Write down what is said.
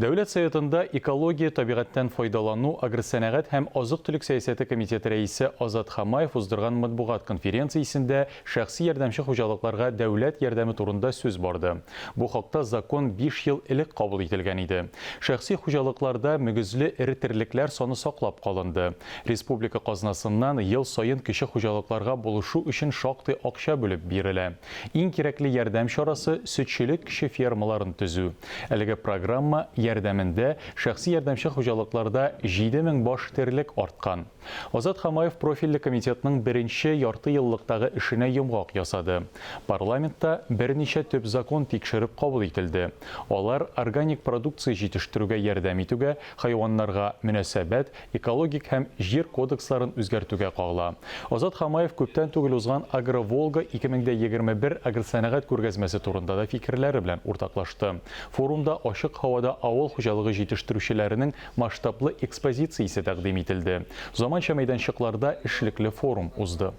Дәүләт Советында Экология, табигатьтән файдалану, агросәнәгать һәм азык-төлек сәясәте комитеты рәисе Азат Хамаев уздырган матбугат конференциясендә шәхси ярдәмче хуҗалыкларга дәүләт ярдәме турында сүз барды. Бу хакта закон биш ел элек кабул ителгән иде. Шәхси хуҗалыкларда мөгезле эре терлекләр саны саклап калынды. Республика казнасыннан ел саен кече хуҗалыкларга булышу өчен шактый акча бүлеп бирелә. Иң кирәкле ярдәм чарасы, сөтчелек кече фермаларын төзү. Әлеге программа ярдәмендә шәхси ярдәмче хуҗалыкларда 7000 баш терлек арткан. Азат Хамаев профильле комитетның беренче ярты еллыктагы эшенә йомгак ясады. Парламентта берничә төп закон тикшереп кабул ителде. Алар органик продукция җитештерүгә ярдәм итүгә, хайваннарга мөнәсәбәт, Экологик һәм Җир кодексларын үзгәртүгә кагыла. Азат Хамаев күптән түгел узган АгроВолга 2021 агросәнәгать күргәзмәсе турында да фикерләре белән уртаклашты. Форумда ачык һавада авыл хуҗалыгы җитештерүчеләренең масштаблы экспозициясе тәкъдим ителде. Заманча мәйданчыкларда эшлекле форум узды.